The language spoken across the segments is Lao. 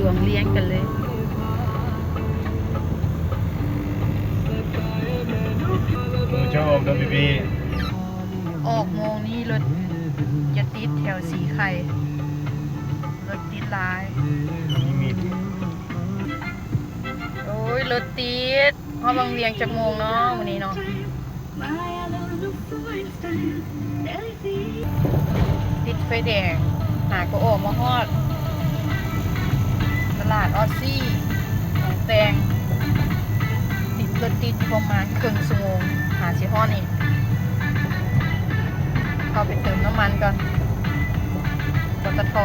ຕ້ອງລຽງກັນເລີຍ. ເຈົ້າອອກເດີພີ່ໆ. ອອກໂມງນີ້ລົດຈະຕິດແຖວສີໄຄ, ລົດຕິດຫຼາຍ. ໂອ້ຍ ລົດຕິດ. ຮອດວັງວຽງຈັກໂມງເນາະມື້ນີ້ເນາະ? ຕິດໄຟແດງ ຫາກໍອອກມາຮອດຕະຫຼາດອອດຊີ ໜອງແຕງ. ຕິດ ລົດຕິດຢູ່ປະມານເຄິ່ງຊົ່ວໂມງ ຫາຊິຮອດນີ້. ເຂົ້າໄປເຕີມນ້ຳມັນກ່ອນ ປຕທ.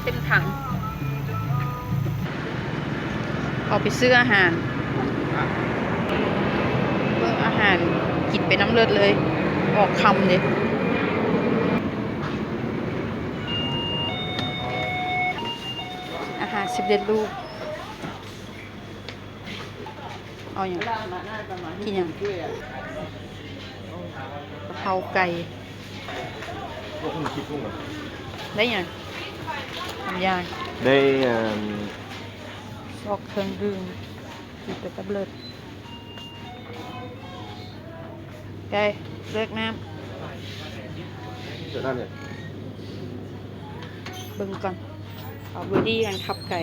ເຕັມຖັງ. ເຂົ້າໄປຊື້ອາຫານ ເບິ່ງອາຫານ ກິນໄປນຳເລີດເລີຍ ອອກຄ່ຳເດ້. ອາຫານສິບເອັດຮູບ. ເອົາຫຍັງ? ກິນຫຍັງ? ກະເພົາໄກ່. ໄດ້ຫຍັງ? ສາມຢ່າງ. ໄດ້ ອັນ ຊອກເຄື່ອງດື່ມ ກິນໄປກັບເລີດ. ໄກ່ ເລືອກນ້ຳ. ເລືອກນ້ຳຫຍັງ? ເບິ່ງກ່ອນ. ເອົາ ເບີດີ້ ກັນຂັບໄກ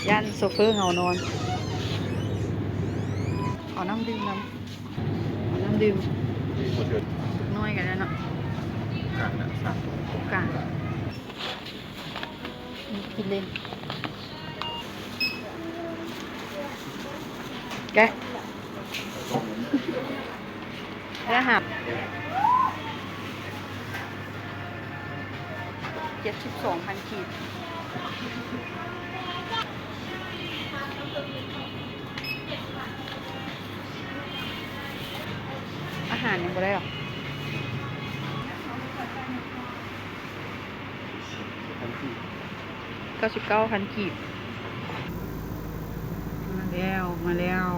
ຢ້ານໂຊເຟີເຫງົານອນ. ເອົານ້ຳດື່ມນຳ. ເອົານ້ຳດື່ມ ບໍ່ເຖິງ ນ້ອຍກະໄດ້ເນາະ. ກາງນະ ສາມ ກາງ. ນີ້ກິນເຫຼັ້ນ ແກະ ແລ້ວຫາ ເຈັດສິບສອງພັນກີບ. ອາຫານຍັງບໍ່ໄດ້ຫວາ? ເກົ້າສິບເກົ້າພັນກີບ. ມາແລ້ວ ມາແລ້ວ.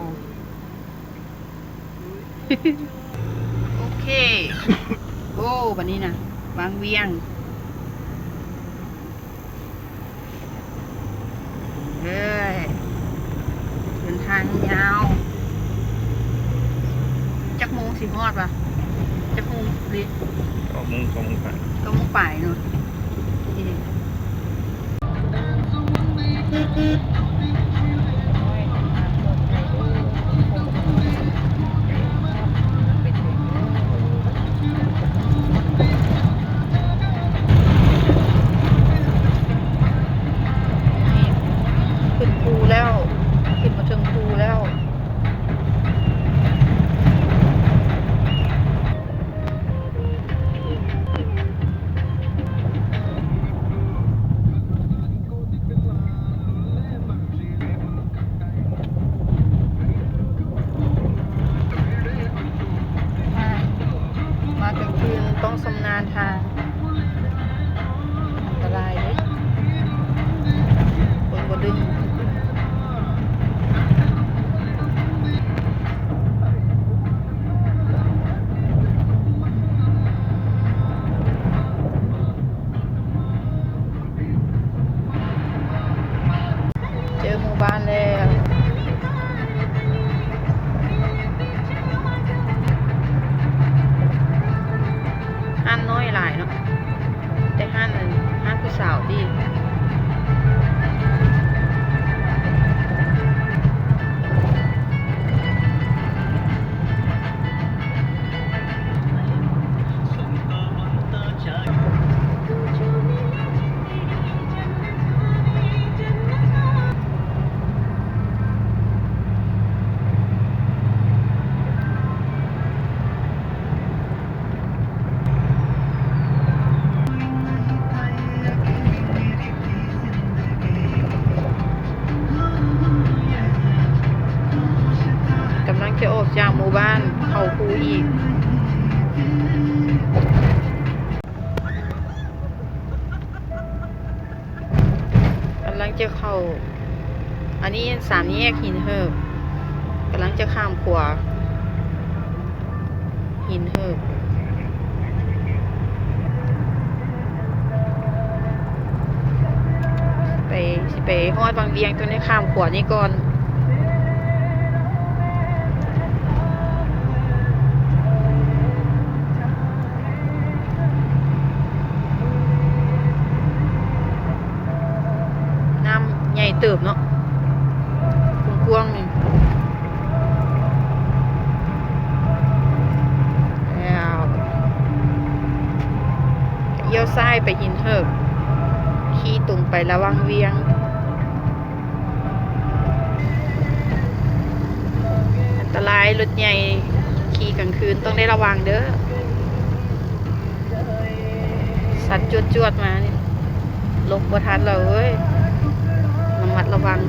ໂອເຄ. ໂອ້ ບັດນີ້ນະ ວັງວຽງ. ເອີຍ ເດີນທາງຍາວ. ຈັກໂມງຊິຮອດວະ? ຈັກໂມງເດ? ເກົ້າໂມງ ເກົ້າໂມງປາຍ ເກົ້າໂມງປາຍເນາະ. ຂຶ້ນພູແລ້ວ ຂຶ້ນມາເທິງພູແລ້ວ. ມາກາງຄືນຕ້ອງຊຳນານທາງ ອັນຕະລາຍເດ້ ຄົນບໍ່ດຶງ. ເຈີໝູ່ບ້ານແລ້ວ. ຮ້ານນ້ອຍຫຼາຍເນາະ ແຕ່ຮ້ານນັ້ນ ຮ້ານຜູ້ສາວຕິ. ກຳລັງຈະອອກຈາກໝູ່ບ້ານເຂົ້າພູອີກ. ຈະເຂົ້າ ອັນນີ້ສາມແຍກຫີນເຫີບ ກຳລັງຈະຂ້າມຂົວຫີນເຫີບ ໄປ ຊິໄປຮອດວັງວຽງ ຕ້ອງໄດ້ຂ້າມຂົວນີ້ກ່ອນ. ນ້ຳໃຫຍ່ເຕີບເນາະ ກວ້າງໆ ນີ້ ແລ້ວລ້ຽວຊ້າຍໄປຫີນເຫີບ ຂີ່ຕົງໄປລະວັງວຽງ. ອັນຕະລາຍ ລົດໃຫຍ່ຂີ່ກາງຄືນຕ້ອງໄດ້ລະວັງເດີ້. ສັດຈວດໆມານີ້ ຫຼົບບໍ່ທັນແລ້ວເອີຍ ລະມັດລະວັງ.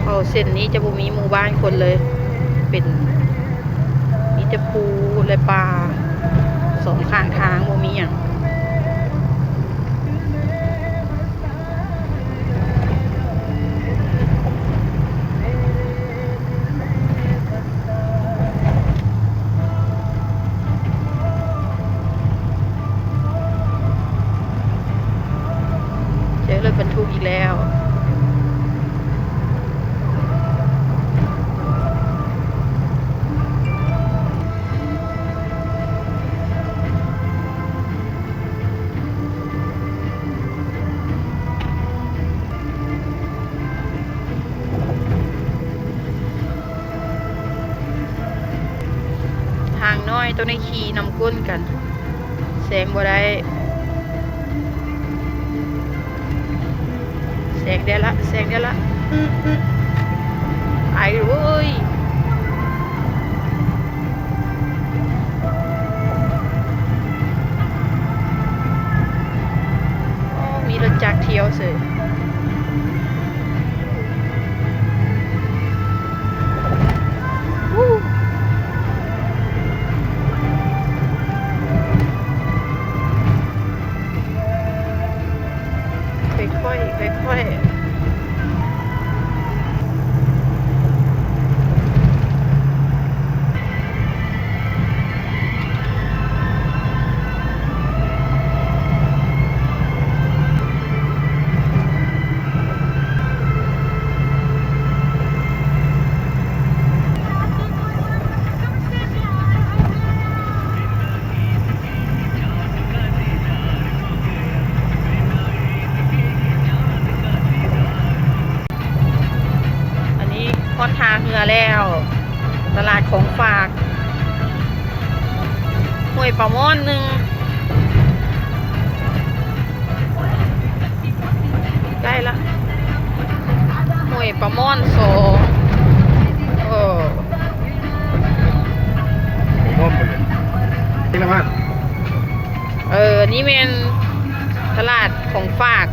ເຂົ້າເສັ້ນນີ້ຈະບໍ່ມີໝູ່ບ້ານຄົນເລີຍ ເປັນ ມີແຕ່ພູ ແລະ ປ່າ ສອງຂ້າງທາງບໍ່ມີຫຍັງ. ເຈີລົດບັນທຸກອີກແລ້ວ. ທາງນ້ອຍຕ້ອງໄດ້ຂີ່ນຳກົ້ນກັນ ແຊງບໍ່ໄດ້. ແຊງໄດ້ລະ ແຊງໄດ້ລະ ໄປເວີຍ. ໂອ້ ມີລົດຈັກທ່ຽວເສີຍ. ຄ່ອຍໆ ຄ່ອຍໆ. ອັນນີ້ຮອດທ່າເຮືອແລ້ວ ຕະຫຼາດຂອງຝາກ ຫ້ວຍປາມ່ອນໜຶ່ງ ໃກ້ລະ ຫ້ວຍປາມ່ອນສອງ. ເອີ ເອີ ນີ້ແມ່ນຕະຫຼາດຂອງຝາກ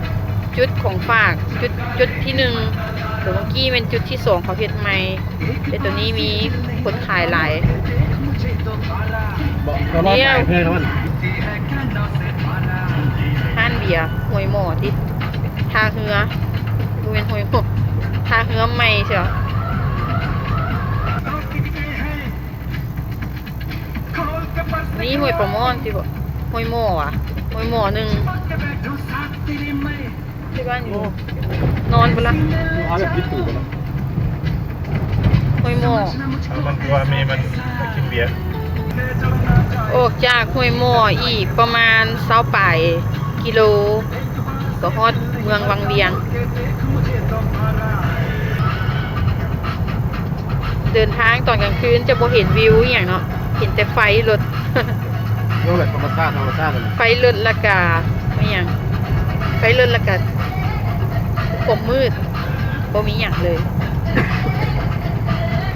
ຈຸດຂອງຝາກ ຈຸດ ຈຸດທີໜຶ່ງ ໂຕເມື່ອກີ້ແມ່ນຈຸດທີສອງ ເຂົາເຮັດໃໝ່ ແຕ່ໂຕນີ້ມີຄົນຂາຍຫຼາຍ. ບໍ່ ກໍລອດຫຼາຍເທື່ອແລ້ວມັນ ຮ້ານເບຍຫ້ວຍໝໍຕິ ທ່າເຮືອ ບໍ່ແມ່ນຫ້ວຍໝໍ ທ່າເຮືອໃໝ່ເຊີ. ນີ້ຫ້ວຍປາມ່ອນຕິບໍ່ ຫ້ວຍໝໍຫວາ ຫ້ວຍໝໍໜຶ່ງ ທີ່ບ້ານຢູ່ ນອນບໍ່ລະ ຫ້ວຍໝໍ. ມັນຄືວ່າແມ່ມັນໄປກິນເບຍ. ອອກຈາກຫ້ວຍໝໍອີກປະມານຊາວປາຍກິໂລ ກໍຮອດເມືອງວັງວຽງ. ເດີນທາງຕອນກາງຄືນຈະບໍ່ເຫັນວິວອີ່ຫຍັງເນາະ ເຫັນແຕ່ໄຟລົດ ເລື່ອງແບບທຳມະຊາດ ທຳມະຊາດຫັ້ນ ໄຟລົດ ແລ້ວກະມີຫຍັງ ໄຟລົດ ແລ້ວກະຄວາມມືດ ບໍ່ມີຫຍັງເລີຍ.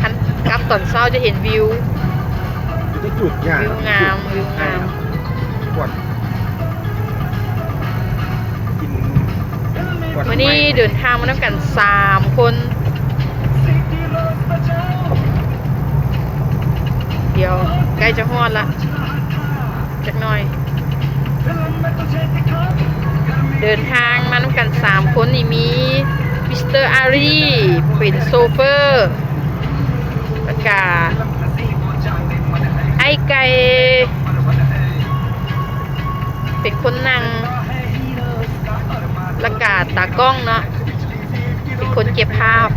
ຄັນກັບຕອນເຊົ້າຈະເຫັນວິວ ຈຸດ ວິວງາມ ວິວງາມ. ກວດ ກິນ ກວດ ມື້ນີ້ເດີນທາງມານຳກັນສາມຄົນ. ດຽວໃກ້ຈະຮອດລະ ຈັກໜ້ອຍ. ເດີນທາງມານຳກັນສາມຄົນນີ້ ມີມິສເຕີອາຣີເປັນໂຊເຟີ ແລ້ວກະອ້າຍໄກ່ເປັນຄົນນັ່ງ ແລ້ວກະຕາກ້ອງເນາະ ເປັນຄົນເກັບພາບ.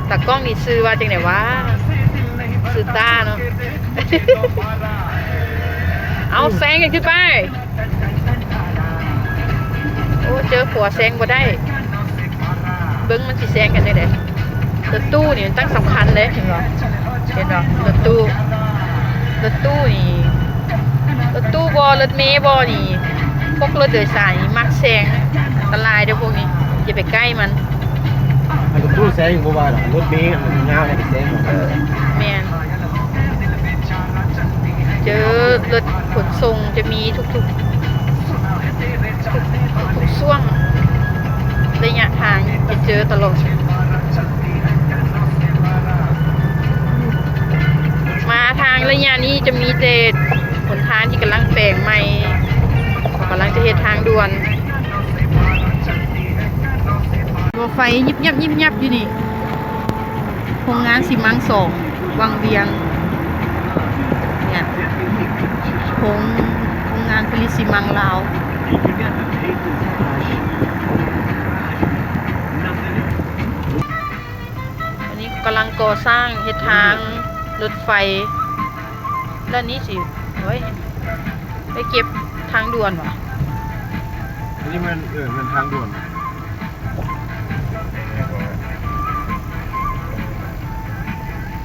ຕາກ້ອງນີ້ຊື່ວ່າຈັ່ງໃດຫວາ? ຊື່ຕ້າເນາະ. ເອົາ ແຊງກັນຂຶ້ນໄປ. ໂອ້ ເຈີຂົວແຊງບໍ່ໄດ້. ເບິ່ງມັນຊິແຊງກັນຈັ່ງໃດ. ລົດຕູ້ນີ້ມັນຕັ້ງສຳຄັນເດ້ ເຫັນບໍ່? ເຫັນບໍ່? ລົດຕູ້ ລົດຕູ້ນີ້ ລົດຕູ້ບໍ່ ລົດເມບໍ່ນີ້ ພວກລົດໂດຍສານນີ້ມັກແຊງ ອັນຕະລາຍເດີ້ພວກນີ້ ຢ່າໄປໃກ້ມັນ. ອັນລົດຕູ້ແຊງບໍ່ວ່າດອກ ລົດເມອັນຍາວໆນີ້ໄປແຊງ. ເອີ ແມ່ນ. ເຈີລົດຂົນສົ່ງຈະມີທຸກໆ ທຸກໆຊ່ວງໄລຍະທາງ ຈະເຈີຕະຫຼອດ. ມາທາງໄລຍະນີ້ຈະມີແຕ່ຫົນທາງທີ່ກຳລັງແປງໃໝ່ ເຂົາກຳລັງຈະເຮັດທາງດ່ວນ. ບໍ່ໄຟຍິບຍັບຍິບຍັບຢູ່ນີ້. ໂຮງງານຊີມັງສອງ ວັງວຽງ ເນຍ ໂຮງ ໂຮງງານຜະລິດຊີມັງລາວ. ອັນນີ້ກຳລັງກໍ່ສ້າງເຮັດທາງລົດໄຟ ແລ້ວນີ້ຊິ ໂອ້ຍ ໄປເກັບທາງດ່ວນຫວາ? ອັນນີ້ແມ່ນ ເອີ ແມ່ນທາງດ່ວນ.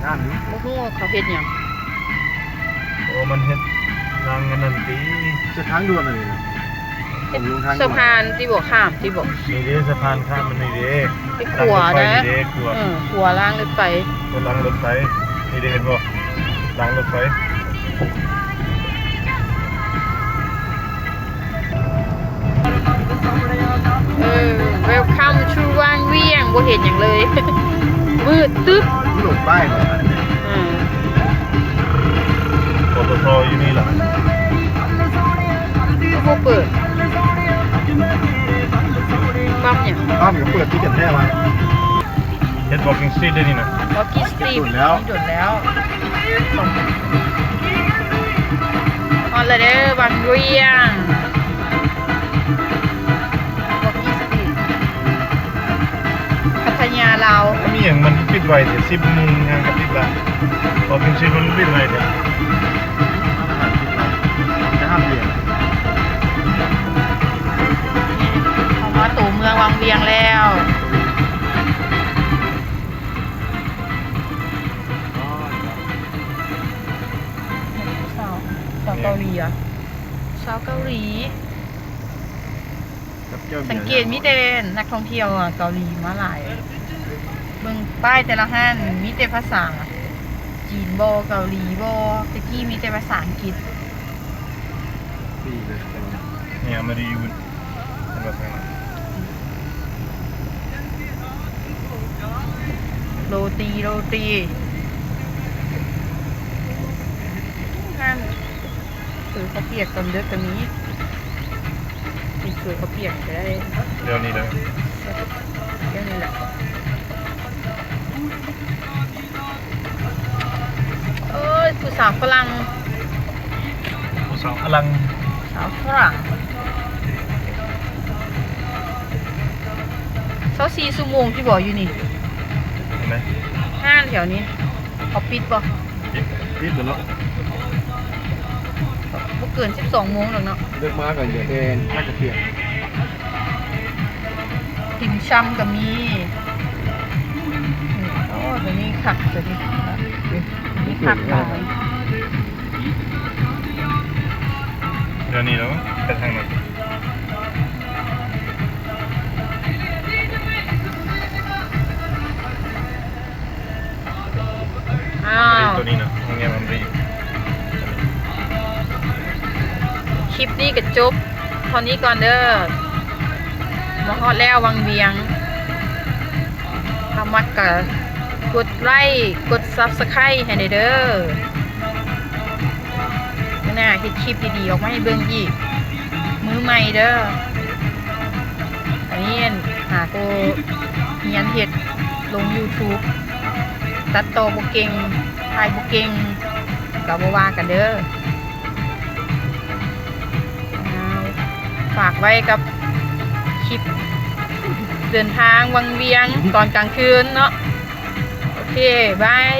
ຢ້ານຢູ່ ບໍ່ຮູ້ວ່າເຂົາເຮັດຫຍັງ. ໂອ້ ມັນເຮັດທາງອັນນັ້ນຕິ ເຮັດທາງດ່ວນອັນນີ້ນະ ເຮັດສະພານຕິບໍ່ ຂ້າມຕິບໍ່? ນີ້ເດ້ ສະພານຂ້າມມັນນີ້ເດ້ ໄປຂົວນະ ເອີ ຂົວລາງລົດໄຟ ຂົວລາງລົດໄຟ ນີ້ເດ້ ເຫັນບໍ່ ລາງລົດໄຟ. ເອີ Welcome to ວັງວຽງ ບໍ່ເຫັນຫຍັງເລີຍ ມືດຕຶບ. ລົງປ້າຍບໍ່? ອືມ ປຕທ ຢູ່ນີ້ລະ ຄືບໍ່ເປີດ ປັບຫຍັງ? ປ້າຍມັນກໍເປີດຄືກັນແທ້ວ່າ. ເຮັດ walking street ໄດ້ນີ້ນະ walking street ດົນແລ້ວ ດົນແລ້ວ. ຮອດແລ້ວເດີ ວັງວຽງ walking street ພັດທະຍາລາວ. ມີຫຍັງມັນປິດໄວແທ້ ສິບໂມງຫຍັງກໍປິດລະ walking street ມັນປິດໄວແທ້. ເຮົາມາໂຕເມືອງວັງວຽງແລ້ວ. ສາວ ສາວເກົາຫຼີອະ ສາວເກົາຫຼີ. ສັງເກດມີແຕ່ນັກທ່ອງທ່ຽວເກົາຫຼີມາຫຼາຍ. ເບິ່ງປ້າຍແຕ່ລະຮ້ານມີແຕ່ພາສາຈີນບໍ່ ເກົາຫຼີບໍ່ ແຕ່ກີ້ມີແຕ່ພາສາອັງກິດ. Free restaurant. Yeah, I'm gonna eat with ໂຣຕີ ໂຣຕີ ຮ້ານ ຊື້ເຂົ້າປຽກຕອນເດິກກໍມີ ໄປຊື້ເຂົ້າປຽກກໍໄດ້. ດຽວນີ້ເດີ ດຽວນີ້ແຫຼະ. ໂອ້ຍ ຜູ້ສາວຝຣັ່ງ ຜູ້ສາວຝຣັ່ງ ສາວຝຣັ່ງ. ຊາວສີ່ຊົ່ວໂມງທີ່ບໍ່ຢູ່ນີ້ ເຫັນໄໝ? ຮ້ານແຖວນີ້ເຂົາປິດບໍ່? ປິດ ປິດແລ້ວເນາະ ບໍ່ເກີນສິບສອງໂມງດອກເນາະ. ເລີກມາກໍເຫຼືອແຕ່ຂາຍເຂົ້າປຽກ. ຕິ່ມຊຳກໍມີ. ໂອ້ ຕົວນີ້ຄັກ ຕົວນີ້ ນີ້ຄັກຫຼາຍ. ດຽວນີ້ເນາະ ໄປທາງນັ້ນ. ອ້າວ ໂຕນີ້ນະ ໂຮງແຮມອຳຣີ. ຄລິບນີ້ກໍຈົບເທົ່ານີ້ກ່ອນເດີ. ມາຮອດແລ້ວວັງວຽງ. ຖ້າມັກກໍກົດໄລ້ ກົດ Subscribe ໃຫ້ແດ່ເດີ. ໜ້າເຮັດຄລິບດີໆອອກມາໃຫ້ເບິ່ງອີກ. ມືໃໝ່ເດີ ອັນນີ້ຫາກໍຮຽນເຮັດລົງ YouTube ຕັດຕໍ່ບໍ່ເກັ່ງ ຖ່າຍບໍ່ເກັ່ງ ກໍບໍ່ວ່າກັນເດີ. ອ້າວ ຝາກໄວ້ກັບຄລິບເດີນທາງວັງວຽງຕອນກາງຄືນເນາະ. ໂອເຄ ບາຍ.